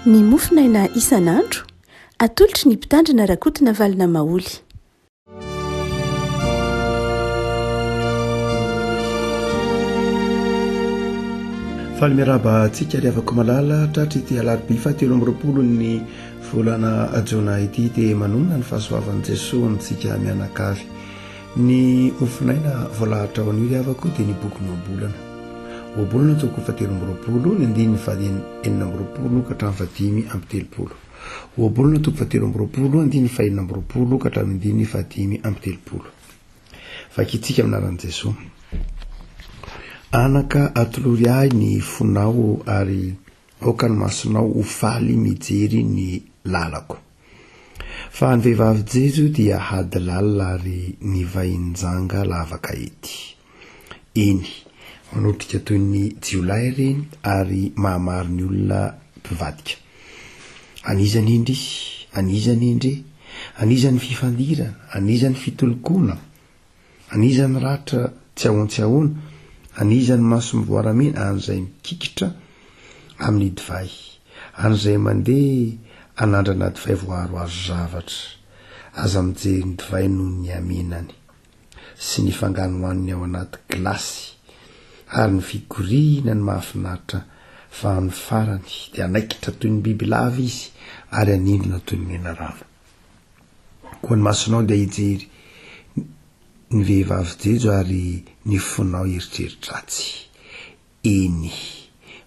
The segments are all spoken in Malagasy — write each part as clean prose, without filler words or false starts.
Ny mofonaina isan'andro, atolotry ny Mpitandrina Rakotonavalona Maholy. Faly miarahaba antsika ry havako malala tratry ity alarobia faha 23 ny volana jona ity dia manonona ny fahasoavan'i Jesoa amintsika mianakavy. Ny mofonaina voalahatra ao anio ry havako dia ny bokin'ny ohabolana. Ohabolana toko faha 23 ny andininy faha 26 ka hatramin'ny faha 35. Ohabolana toko faha 23 andininy faha 26 ka hatramin'ny andininy faha 35. Vakintsika amin'ny anaran'i Jesoa. Anaka atolory ahy ny fonao ary aoka ny masonao ho faly mijery ny lalako. Fa ny vehivavy jejo dia hady lalina ary ny vahin-janga lavaka ety. Eny, manotrika toy ny jiolahy ireny ary mahamaro ny olona mpivadika. An'iza ny indrisy? An'iza ny endre? An'iza ny fifandirana? An'iza ny fitolokoana? An'iza ny ratra tsy ahoan-tsy ahoana? An'iza ny maso mivoaramena? An'izay mikikitra amin'ny divay. An'izay mandeha anandrana divay voaharoharo zavatra. Aza mijery ny divay noho ny hamenany, sy ny fanganohanony ao anaty gilasy, ary ny figorihinany mahafinaritra, fa amin'ny farany dia hanaikitra toy ny bibilava izy ary hanindrona toy ny menarana. Koa ny masonao dia hijery ny vehivavy jejo ary ny fonao hieritreri-dratsy. Eny.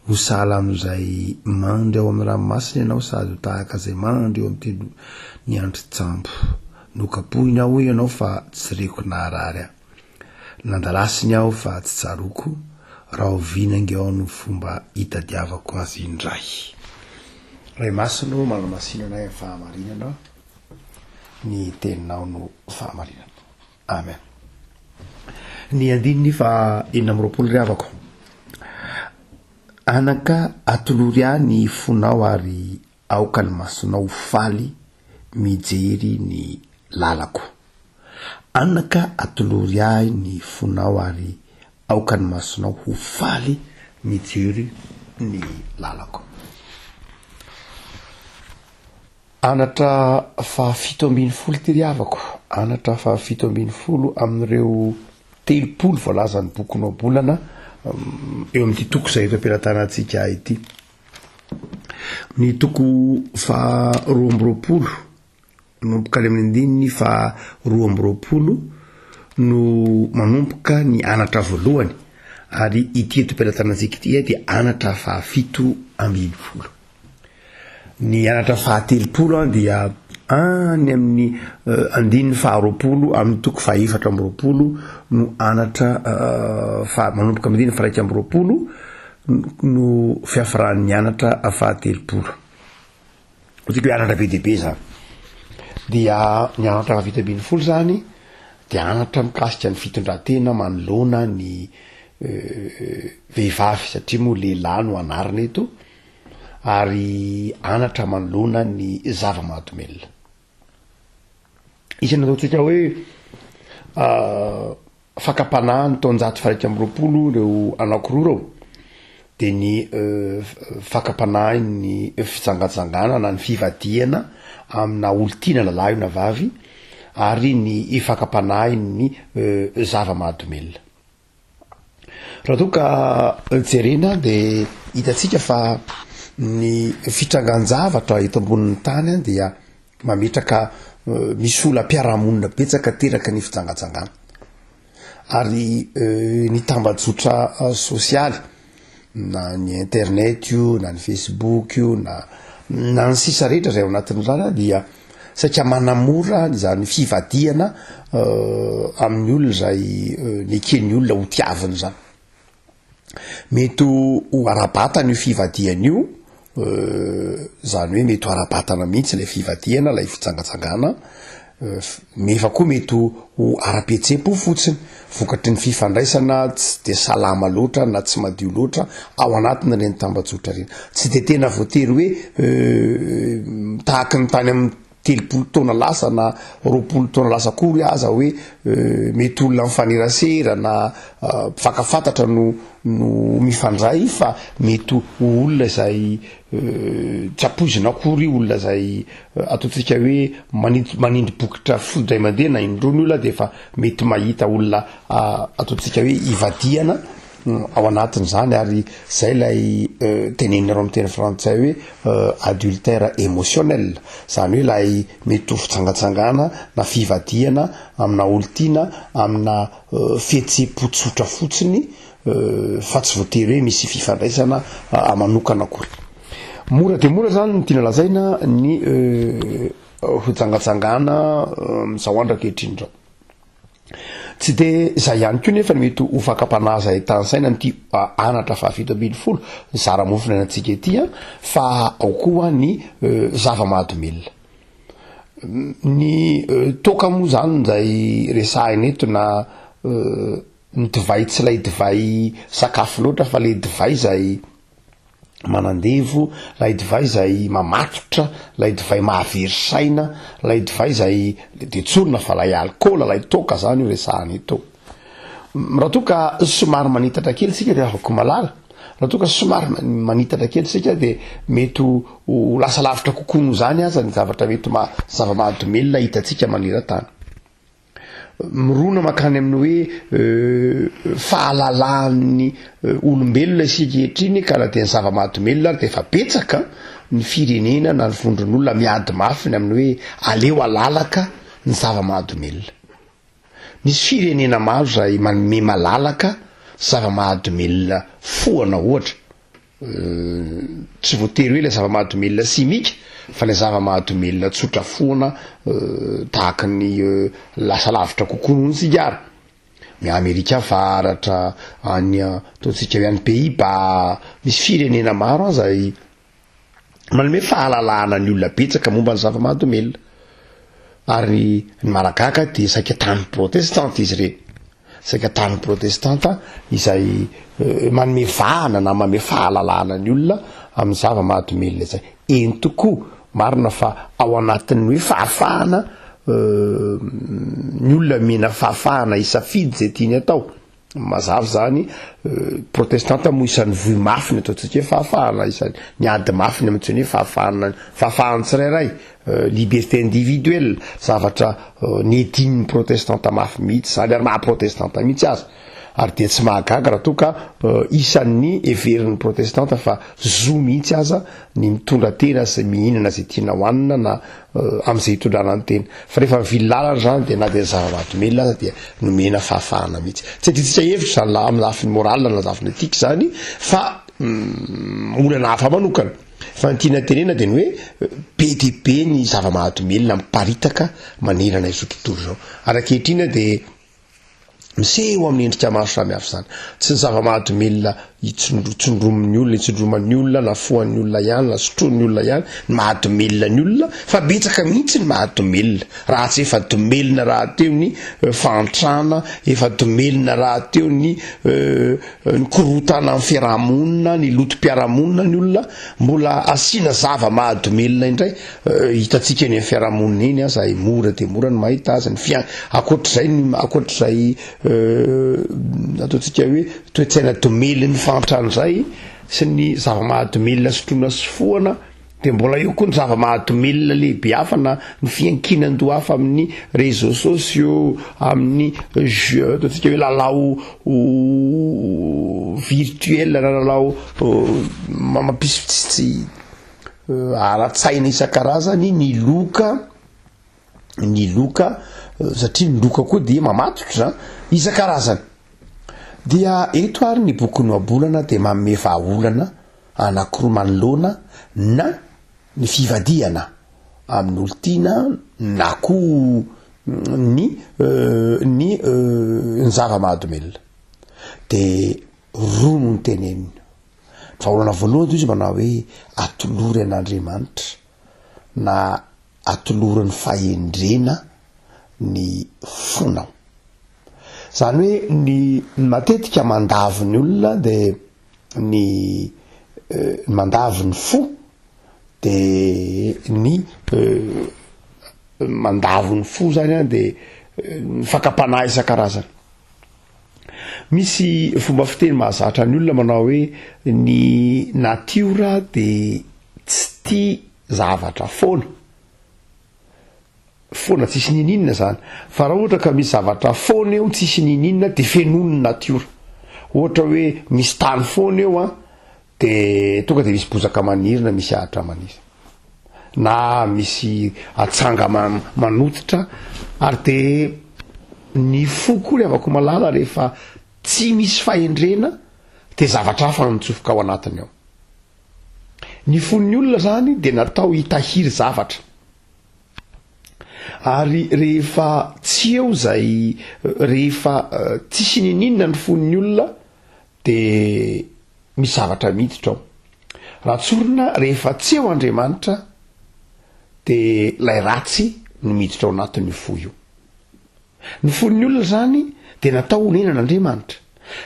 Ho sahala amin'izay mandry ao amin'ny ranomasina ianao sady ho tahaka izay mandry eo amin'ny tendron'ny andrin-tsambo. Nokapohiny aho hoy ianao fa tsy reko naharary ahy. Nandalasiny aho fa tsy tsaroako, rahoviana ange ao no fomba hitadiavako azy indray. Ray Masina ô, manamasina anay amin'ny fahamarinana, ny teninao no fahamarinana. Amen. Ny andininy faha 26 ry havako. Anaka atolory ahy ny fonao ary aoka ny masonao ho faly mijery ny lalako. Anaka atolory ahy ny fonao ary aoka ny masonao ho faly mijery ny lalako. Anatra fahafito ambin'ny folo ity ry havako, anatra fahafito ambin'ny folo amin'ireo 30 voalazan'ny bokin'ny Ohabolana eo amin'ity toko izay eto am-pelatanantsika ity. Ny toko faha 22, manomboka any amin'ny andininy faha 22 no manomboka ny anatra voalohany, ary ity eto am-pelatanantsika ity dia anatra fahafito ambin'ny folo. Ny anatra fahatelopolo dia any amin'ny andininy faharoapolo amin'ny toko fahaefatra amby roapolo no anatra faha, manomboka amin'ny andininy faha-iraika amby roapolo no fiafaran'ny anatra fahatelopolo. Tiako hoe anatra be dia be zany. Dia ny anatra fahafito ambin'ny folo zany dia anatra mikasika ny fitondran-tena manoloana ny vehivavy satria moa lehilahy no anarina eto. ary anatra manoloana ny zava-mahadomelina. Isan'ny ataontsika hoe fakam-panahy ny taonjato faha-21 ireo anankiroa ireo dia ny fakam-panahin'ny fijangajangana na ny fivadihana amina olon-tiana na lahy io na vavy ary ny fakam-panahin'ny zava-mahadomelina. Raha toa ka jerena dia hitantsika fa ny fitrangan-javatra eto ambonin'ny tany dia mametraka misy olam-piarahamonina betsaka ateraky ny fijangajangana. Ary ny tambajotra sosialy na ny internet io na ny facebook io na na ny sisa rehetra izay ao anatin'izany dia saika manamora izany fivadihana amin'ny olona izay neken'ny olona ho tiavina izany. Mety ho ara-batana io fivadihana io, izany hoe mety ho ara-batana mihitsy ilay fivadihana, ilay fijangajangana, nefa koa mety ho ara-pihetseham-po fotsiny, vokatry ny fifandraisana tsy dia salama loatra na tsy madio loatra ao anatin'ireny tambajotra ireny. Tsy dia tena voatery hoe tahaky ny tany amin'ny 30 taona lasa na 20 taona lasa akory aza hoe mety olona mifanerasera na mpifankafantatra no. no mifandray fa mety ho olona izay tsy ampoizina akory, olona izay ataontsika hoe manindry manindry bokotra fo indray mandeha na indroa ny olona dia efa mety mahita olona ataontsika hoe ivadihana ao anatin'izany ary zay ilay teneninareo amin'ny teny frantsay hoe adultère émotionnel, zany hoe ilay mety ho fitsangatsangana na fivadihana amina olon-tiana amina fihetseham-po tsotra fotsiny fa tsy voatery hoe misy fifandraisana manokana akory. Mora dia mora zany ny tiana lazaina ny fijangajangana amin'izao andro ankehitriny izao. Tsy dia izay ihany koa nefa ny mety ho fakam-panahy izay tanisaina amin'ity anatra faha-17 zara mofon'ainantsika ity fa ao koa ny zava-mahadomelina. Ny toaka moa izany izay resahina eto na ny divay tsy ilay divay sakafo loatra fa ilay divay izay manandevo, ilay divay izay mamatotra, ilay divay mahavery saina, ilay divay izay dia tsorina fa ilay alikaola, ilay toaka izany io resahana eto. Raha toa ka somary manitatra kely isika ry havako malala, raha toa ka somary manitatra kely isika dia mety ho lasa lavitra kokoa noho izany aza ny zavatra mety maha zava-mahadomelina hitantsika maneran-tany. Mirona mankany amin'ny hoe fahalalahan'ny olombelona isika ankehitriny ka na dia ny zava-mahadomelina ary dia efa betsaka ny firenena na ny vondron'olona miady mafy ny amin'ny hoe aleo alalaka ny zava-mahadomelina. Misy firenena maro izay manome malalaka zava-mahadomelina fohana ohatra. Tsy voatery hoe ilay zava-mahadomelina simika fa ilay zava-mahadomelina tsotra foana tahaka ny lasa lavitra kokoa noho ny sigara. Ny Amerika Avaratra, any ataontsika hoe any Pays-Bas, misy firenena maro aza Manome fahalalahana ny olona betsaka momba ny zava-mahadomelina. Ary ny mahagaga dia saika tany protestanta izy ireny. Saika tany protestanta izay manome vahana na manome fahalalahana ny olona amin'ny zava-mahadomelina izay. Eny tokoa, marina fa ao anatin'ny hoe fahafahana, ny olona omena fahafahana hisafidy izay tiany atao. Mazava izany, protestanta moa isan'ny vohy mafy ny ataontsika hoe fahafahana, isan'ny miady mafy ny amin'ny hoe fahafahana, fahafahan'ny tsirairay, liberté individuelle, zavatra niadian'ny protestanta mafy mihitsy izany ary maha protestanta mihitsy aza. Ary dia tsy mahagaga raha toa ka isan'ny heverin'ny protestanta fa zo mihitsy aza ny mitondra tena sy mihinana izay tiana hohanina na amin'izay hitondrana ny tena. Fa rehefa mivily lalana izany dia na dia ny zava-mahadomelina aza dia nomena fahafahana mihitsy. Tsy adidintsika hevitra izany la amin'ny lafiny morale na lafiny éthique izany fa olana hafa manokana. Fa ny tiana tenena dia ny hoe be dia be ny zava-mahadomelina miparitaka manerana izao tontolo izao. Ary ankehitriny dia Miseho amin'ny endrika maro samihafa izany. Tsy ny zava-mahadomelina itsindromin'ny olona, itsindroman'ny olona, na fohan'ny olona ihany, na sotroin'ny olona ihany, ny mahadomelina ny olona, fa betsaka mihitsy ny mahadomelina. Raha tsy efa domelina rahateo ny fahantrana, efa domelina rahateo ny ny korontana amin'ny fiarahamonina, ny lotom-piarahamonina ny olona, mbola asiana zava-mahadomelina indray. Hitantsika eny amin'ny fiarahamonina eny aza mora dia mora ny mahita azy, ny fia- ankoatr'izay ny ankoatr'izay ataontsika hoe toe-tsaina domelin'ny fahantrana izay sy ny zava-mahadomelina sotroina sy fohana dia mbola eo koa ny zava-mahadomelina lehibe hafa na ny fiankinan-doha hafa amin'ny réseaux sociaux, amin'ny jeux ataontsika hoe lalao virtuel na lalao mampisy tsy ara-tsaina isan-karazany ny loka, ny loka satria ny loka koa dia mamatotra isan-karazany. Dia eto ary ny bokin'ny Ohabolana dia manome vahaolana anankiroa manoloana na ny fivadihana amin'olon-tiana na koa ny ny ny zava-mahadomelina. Dia roa no noteneniny. Vahaolana voalohany toy izy manao hoe atolory an'Andriamanitra na atolory ny fahendrena ny fonao. Izany hoe ny matetika mandavo ny olona de ny mandavo ny fo de ny mandavo ny fo zany an de ny fakam-panahy isan-karazany. Misy fomba fiteny mahazatra ny olona manao hoe ny natiora dia tsy tia zavatra foana. Foana tsisy ninininona zany. Fa raha ohatra ka misy zavatra foana eo tsisy ninininona dia fenoin'ny natiora. Ohatra hoe misy tany foana eo an, de tonga de misy bozaka maniry na misy ahitra maniry. Na misy atsanga manototra ary de ny fo koa ry havako malala rehefa tsy misy fahendrena de zavatra hafa no mitsofoka ao anatiny ao. Ny fon'ny olona zany de natao hitahiry zavatra. Ary rehefa tsy eo zay, rehefa tsisy ninininona ny fon'ny olona de misy zavatra miditra ao. Raha tsorina rehefa tsy eo Andriamanitra de lay ratsy no miditra ao anatin'io fo io. Ny fon'ny olona zany de natao honenan'Andriamanitra.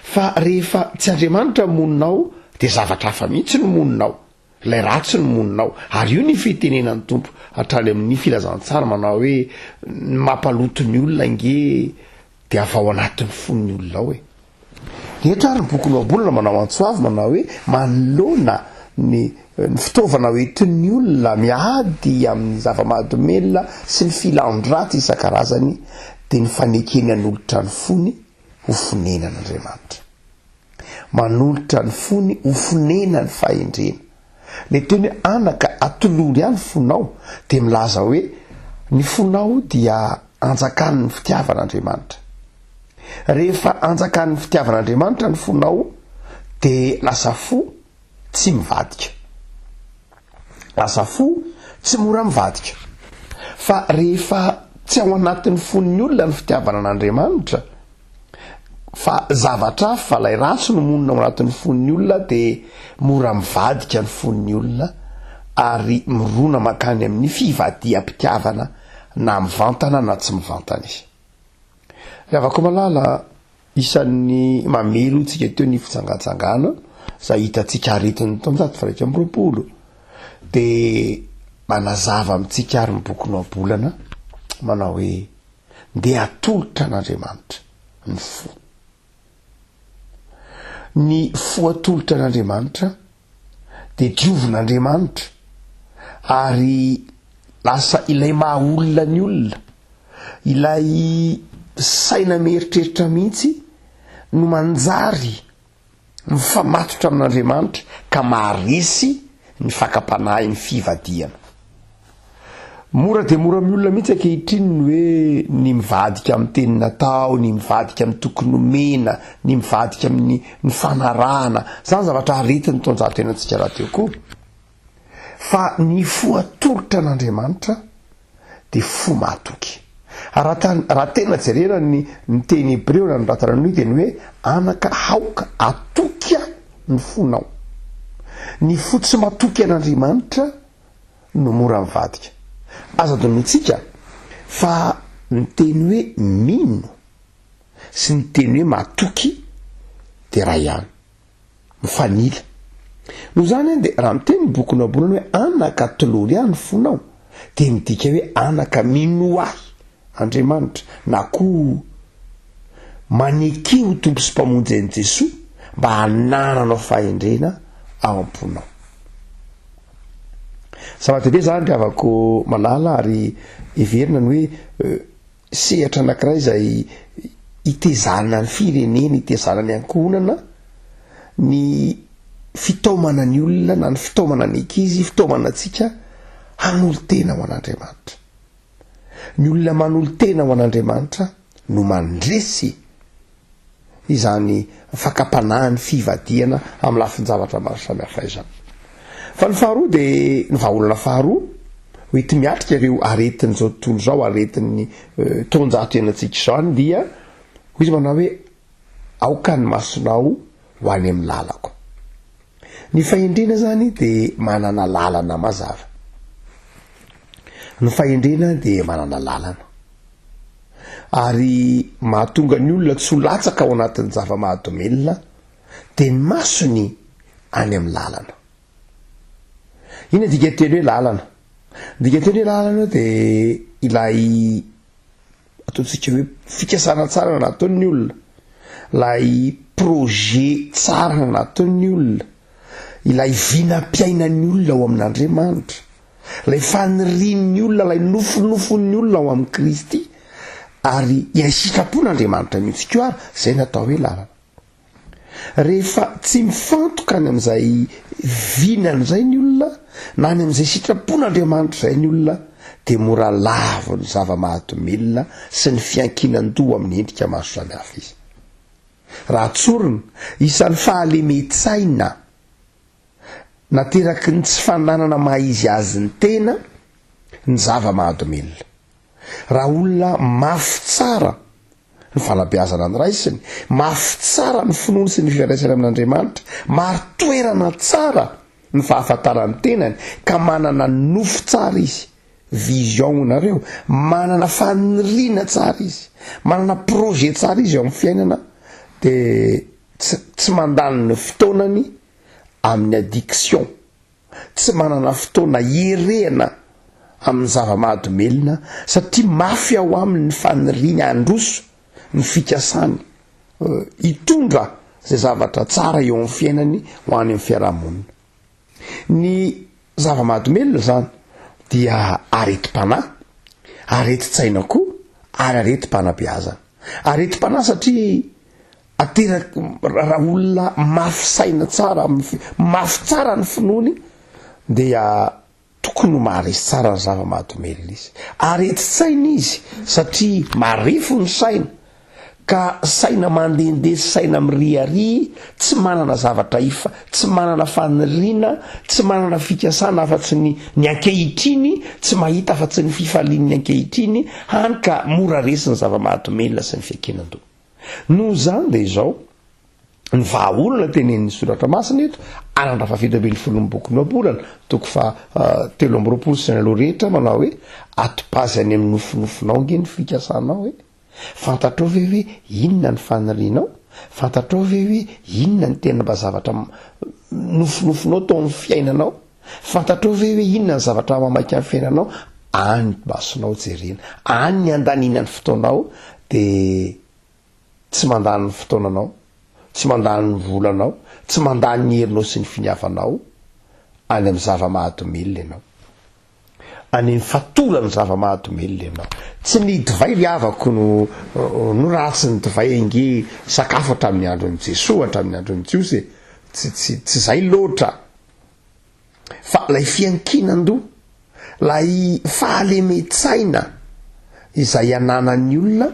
Fa rehefa tsy Andriamanitra monina ao de zavatra hafa mihitsy no monina ao. Ilay ratsy no monina ao. Ary io ny fitenenan'ny Tompo hatrany amin'ny filazantsara manao hoe ny mampaloto ny olona ange dia avy ao anatin'ny fon'ny olona ao e. Eto ary ny bokin'ny Ohabolana manao antso avo manao hoe manoloana ny ny fitaovana hoentin'ny olona miady amin'ny zava-mahadomelina sy ny filan-dratsy isan-karazany dia ny fanekeny hanolotra ny fony ho fonenan'Andriamanitra. Manolotra ny fony ho fonenan'ny fahendrena. Ilay teny hoe anaka atolory ahy ny fonao dia milaza hoe ny fonao dia anjakan'ny fitiavan'Andriamanitra. Rehefa anjakan'ny fitiavan'Andriamanitra ny fonao dia lasa fo tsy mivadika. Lasa fo tsy mora mivadika. Fa rehefa tsy ao anatin'ny fon'ny olona ny fitiavana an'Andriamanitra, fa zavatra hafa, ilay ratsy no monina ao anatin'ny fon'ny olona dia mora mivadika ny fon'ny olona ary mirona mankany amin'ny fivadiham-pitiavana na mivantana na tsy mivantana izy. Ry havako malala, isan'ny mamely hoy tsika teo ny fijangajangana izay hitantsika aretin'ny taonjato faha 21 dia manazava amintsika ary ny boky Nohabolana manao hoe Ndeha atolotra an'Andriamanitra ny fo. Ny fo atolotra an'Andriamanitra dia diovin'Andriamanitra ary lasa ilay maha olona ny olona, ilay saina mieritreritra mihitsy no manjary mifamatotra amin'Andriamanitra ka maharesy ny fakam-panahin'ny fivadihana. Mora dia mora amin'ny olona mihitsy ankehitriny ny hoe ny mivadika amin'ny teny natao, ny mivadika amin'ny toky nomena, ny mivadika amin'ny ny fanarahana. Izany zavatra aretin'ny taonjato iainantsika rahateo koa. Fa ny fo atolotra an'Andriamanitra dia fo mahatoky. Ary raha tany, raha tena jerena ny ny teny hebreo nanoratana an'io dia ny hoe anaka haoka atoky ny fonao. Ny fo tsy matoky an'Andriamanitra no mora mivadika. Aza adinointsika fa ny teny hoe mino sy ny teny hoe matoky dia iray ihany. Mifanila. Noho izany dia raha miteny ny boky Nohabolana hoe anaka tolory ahy ny fonao dia midika hoe anaka minoa ahy Andriamanitra na koa maneke ho Tompo sy Mpamonjy an'i Jesoa mba hanananao fahendrena ao am-ponao. Zava-dehibe izany ry havako malala ary heverina ny hoe eh, sehatra anankiray izay hitezana ny firenena, hitezana ny ankohonana, ny fitaomana ny olona na ny fitaomana ny ankizy, fitaomana antsika hanolo-tena ho an'Andriamanitra. Ny olona manolo-tena ho an'Andriamanitra no mandresy izany fakam-panahin'ny fivadihana amin'ny lafin-javatra maro samihafa izany. Fa ny faharoa dia ny vahaolana faharoa ho enti-miatrika ireo aretin'izao tontolo izao, aretin'ny eh, taonjato iainantsika izany dia hoy izy manao hoe aoka ny masonao ho any amin'ny lalako. Ny fahendrena zany dia manana lalana mazava. Ny fahendrena dia manana lalana. Ary mahatonga ny olona tsy ho latsaka ao anatin'ny zava-mahadomelina dia ny masony any amin'ny lalana. Inona ny dikanteny hoe lalana? Ny dikanteny hoe lalana dia ilay ataontsika hoe fikasana tsara nataon'ny olona. Ilay projet tsara nataon'ny olona, ilay vinam-piainan'ny olona ao amin'Andriamanitra, ilay fanirian'ny olona, ilay nofinofin'ny olona ao amin'i Kristy, ary ilay sitrapon'Andriamanitra mihitsy koa ary, izay no atao hoe lalana. Rehefa tsy mifantoka any amin'izay vinany izay ny olona, na any amin'izay sitrapon'Andriamanitra izay ny olona, dia mora lavon'ny zava-mahadomelina sy ny fiankinan-doha amin'ny endrika maro samihafa izy. Raha tsorina, isan'ny fahalemen-tsaina nateraky ny tsy fananana maha izy azy ny tena ny zava-mahadomelina. Raha olona mafy tsara ny fanabeazana noraisiny, mafy tsara ny finoany sy ny fifandraisany amin'Andriamanitra, marin-toerana tsara ny fahafantarany tenany ka manana nofy tsara izy, vision hoy nareo, manana faniriana tsara izy, manana projet tsara izy eo amin'ny fiainana dia tsy tsy mandany ny fotoanany amin'ny addiction. Tsy manana fotoana hierehana amin'ny zava-mahadomelina satria mafy ao aminy ny faniriany handroso, ny fikasany hitondra izay zavatra tsara eo amin'ny fiainany ho any amin'ny fiarahamonina. Ny zava-mahadomelina izany dia aretim-panahy, aretin-tsaina koa ary aretim-panabeazana. Aretim-panahy satria Aterak raha olona mafy saina tsara amin'ny mafy tsara ny finoany dia tokony ho maharesy tsara ny zava-mahadomelina izy. Aretin-tsaina izy satria marefo ny saina ka saina mandehandeha sy saina miriaria, tsy manana zavatra ifa, tsy manana faniriana, tsy manana fikasana afa-tsy ny ny ankehitriny, tsy mahita afa-tsy ny fifalian'ny ankehitriny, hany ka mora resy ny zava-mahadomelina sy ny fiankinan-doha. Noho izany dia izao ny vahaolana tenenin'ny Soratra Masina eto, anandra fahafito ambin'ny folon'ny bokin'ny Ohabolana, toko faha 23 sy ny aloha rehetra, manao hoe, Atopazy any amin'ny nofinofinao ange ny fikasanao e! Fantatrao ve hoe inona ny fanirianao? Fantatrao ve hoe inona ny tena mba zavatra nofinofinao tao amin'ny fiainanao? Fantatrao ve hoe inona ny zavatra mamaika ny fiainanao? Any masonao jerena, any ny andaniana ny fotoanao dia tsy mandany ny fotoananao, tsy mandany ny volanao, tsy mandany ny herinao sy ny finiavanao any amin'ny zava-mahadomelina ianao. Any amin'ny fatoran'ny zava-mahadomelina ianao. Tsy ny divay ry havako no no ratsy, ny divay ange sakafo hatramin'ny andron'i Jesoa, hatramin'ny andron'ny Jiosy e. Tsy tsy tsy izay loatra. Fa ilay fiankinan-doha, ilay fahalemen-tsaina izay ananan'ny olona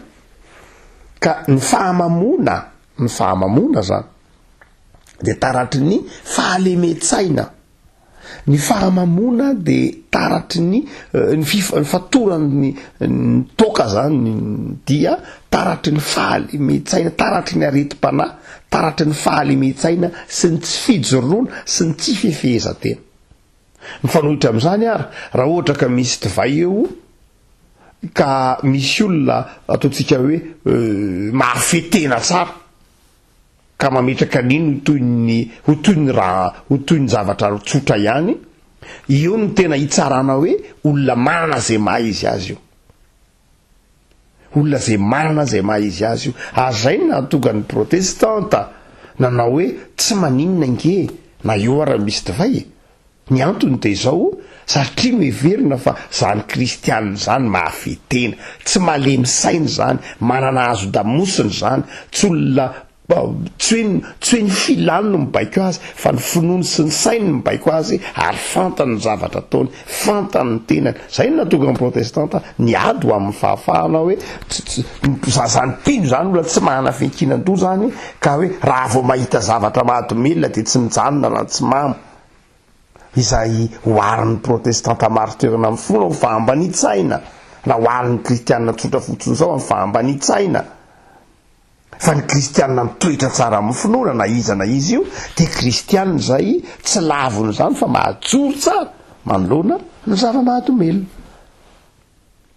ka ny fahamamoana, ny fahamamoana zany dia taratry ny fahalemen-tsaina. Ny fahamamoana dia taratry ny ny fif- ny fatoran'ny ny toaka zany dia taratry ny fahalemen-tsaina, taratry ny aretim-panahy, taratry ny fahalemen-tsaina sy ny tsy fijoroana sy ny tsy fifehezan-tena. Mifanohitra amin'izany ary, raha ohatra ka misy divay eo ka misy olona ataontsika hoe mahafehy tena tsara ka mametraka an'iny ho toy ny ho toy ny raha ho toy ny zavatra tsotra ihany, eo no tena hitsarana hoe olona manana izay maha izy azy io. Olona izay manana izay maha izy azy io. Ary izay no nahatonga ny protestanta nanao hoe tsy maninona ange na eo ara misy divay e. Ny antony dia izao, satria noheverina fa izany kristianina izany mahafehy tena, tsy malemy saina izany, manana hazo-damosina izany, tsy olona Tsy hoe tsy hoe ny filany no mibaiko azy fa ny finoany sy ny sainy no mibaiko azy ary fantany ny zavatra ataony, fantany ny tenany. Izay no nahatonga ny protestanta niady ho amin'ny fahafahana hoe tsy tsy za zany mpino zany olona tsy manana fiankinan-doha zany ka hoe raha vao mahita zavatra mahadomelina dia tsy mijanona raha tsy mamo. Izay oharin'ny protestanta marin-toerana amin'ny finoana ho fahambanian-tsaina na oharin'ny kristianina tsotra fotsiny izao amin'ny fahambanian-tsaina. Fa ny kristianina mitoetra tsara amin'ny finoana na iza na iza io dia kristianina izay tsy laviny izany fa mahajoro tsara manoloana ny zava-mahadomelina.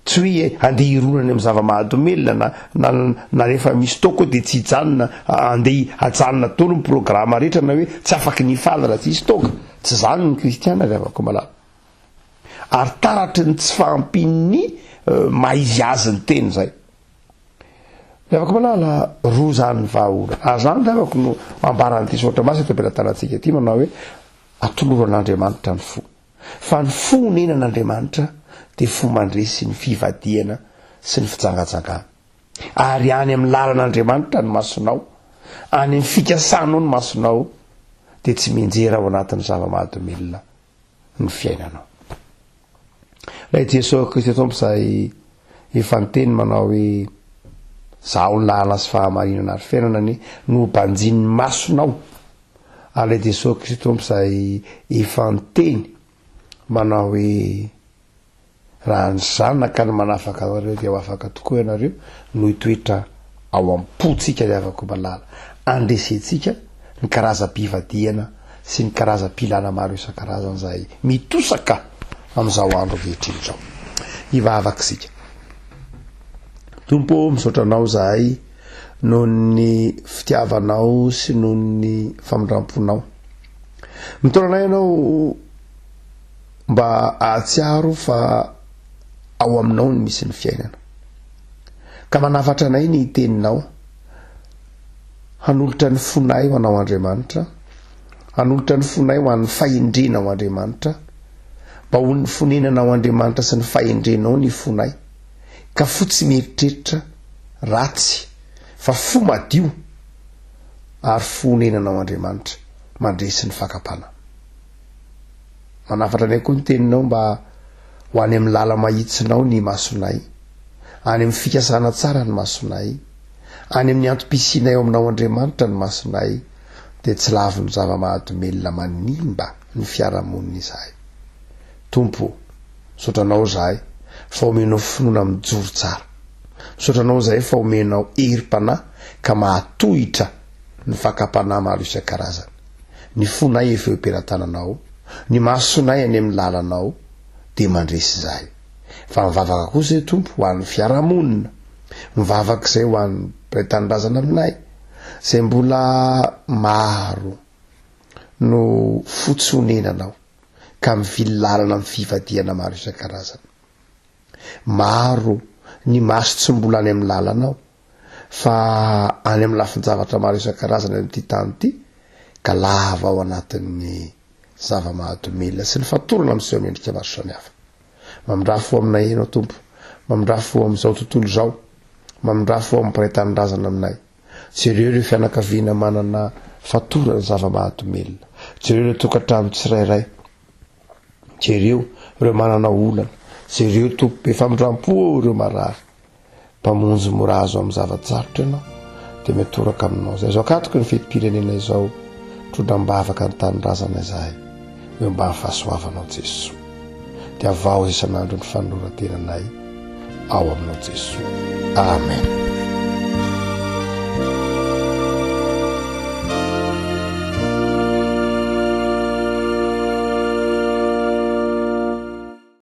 Tsy hoe andeha hirona any amin'ny zava-mahadomelina na na na rehefa misy toaka eo dia tsy hijanona andeha hajanona daholo ny programa rehetra na hoe tsy afaky ny hifaly raha tsy hisy toaka. Tsy izany ny kristianina ry havako malala. Ary taratry ny tsy fahampian'ny maha izy azy ny tena izay. Ry havako malala, roa izany ny vahaolana. Ary izany ry havako no ambaran'ity soratra masina eto am-pelatanantsika ity manao hoe atoloran'Andriamanitra ny fo. Fa ny fo onenan'Andriamanitra dia fo mandresy ny fivadihana sy ny fijangajangana. Ary any amin'ny lalan'Andriamanitra ny masonao, any amin'ny fikasanao ny masonao, dia tsy mianjera ao anatin'ny zava-mahadomelina ny fiainanao. Ilay Jesoa Kristy Tompo izay efa niteny manao hoe Zaho ny lalana sy fahamarinana ary fiainana anie no banjinin'ny masonao. Ary ilay Jesoa Kristy Tompo izay efa niteny manao hoe Raha ny Zanaka no manafaka anareo dia ho afaka tokoa ianareo no hitoetra ao am-pontsika ry havako malala. Andresentsika ny karazam-pivadihana sy ny karazam-pilana maro isan-karazany izay mitosaka amin'izao andro ankehitriny izao. Hivavaka isika. Tompo ô, misaotra Anao izahay noho ny fitiavanao sy noho ny famindram-ponao. Mitaona anay Ianao Mba hahatsiaro fa ao aminao no misy ny fiainana. Ka manafatra anay ny teninao, hanolotra ny fonay ho anao Andriamanitra, hanolotra ny fonay ho an'ny fahendrenao Andriamanitra, mba ho ny fonenanao Andriamanitra sy ny fahendrenao ny fonay, ka fo tsy mieritreritra ratsy, fa fo madio ary fo onenanao Andriamanitra, mandresy ny fakam-panahy. Manafatra anay koa ny teninao mba ho any amin'ny lala-mahitsinao ny masonay, any amin'ny fikasana tsara ny masonay, any amin'ny antom-pisianay ao aminao Andriamanitra ny masonay, dia tsy lavin'ny zava-mahadomelina manimba ny fiarahamonina izahay. Tompo ô, misaotra Anao izahay fa omenao finoana mijoro tsara. Misaotra Anao izahay fa omenao herim-panahy ka mahatohitra ny fakam-panahy maro isan-karazany. Ny fonay efa eo am-pelatananao, ny masonay any amin'ny lalanao, dia mandresy izahay. Fa mivavaka kosa izay Tompo ho an'ny fiarahamonina, mivavaka izay ho an'ny mpiray tanindrazana aminay, izay mbola maro no fo tsy onenanao, ka mivily lalana amin'ny fivadihana maro isan-karazany. Maro ny maso tsy mbola any amin'ny lalanao, fa any amin'ny lafin-javatra maro isan-karazany amin'ity tany ity ka lava ao anatin'ny zava-mahadomelina sy ny fatorana miseho amin'ny endrika maro samihafa. Mamindrà fo aminay Ianao Tompo, mamindrà fo amin'izao tontolo izao, mamindrà fo amin'ny mpiray tanindrazana aminay. Jereo ireo fianakaviana manana fatorana zava-mahadomelina. Jereo ireo tokantrano tsirairay. Jereo ireo manana olana. Jereo Tompo be famindram-po ireo marary. Mpamonjy mora azo amin'ny zava-tsarotra ianao, dia mitoraka aminao izay. Izao akatoky ny fetim-pirenena izao, trodram-bavaka ny tanindrazana izahay, eo ambany fahasoavanao Jesoa. Dia avaozy isan'andro ny fanoloran-tenanay ao aminao Jesoa. Amen.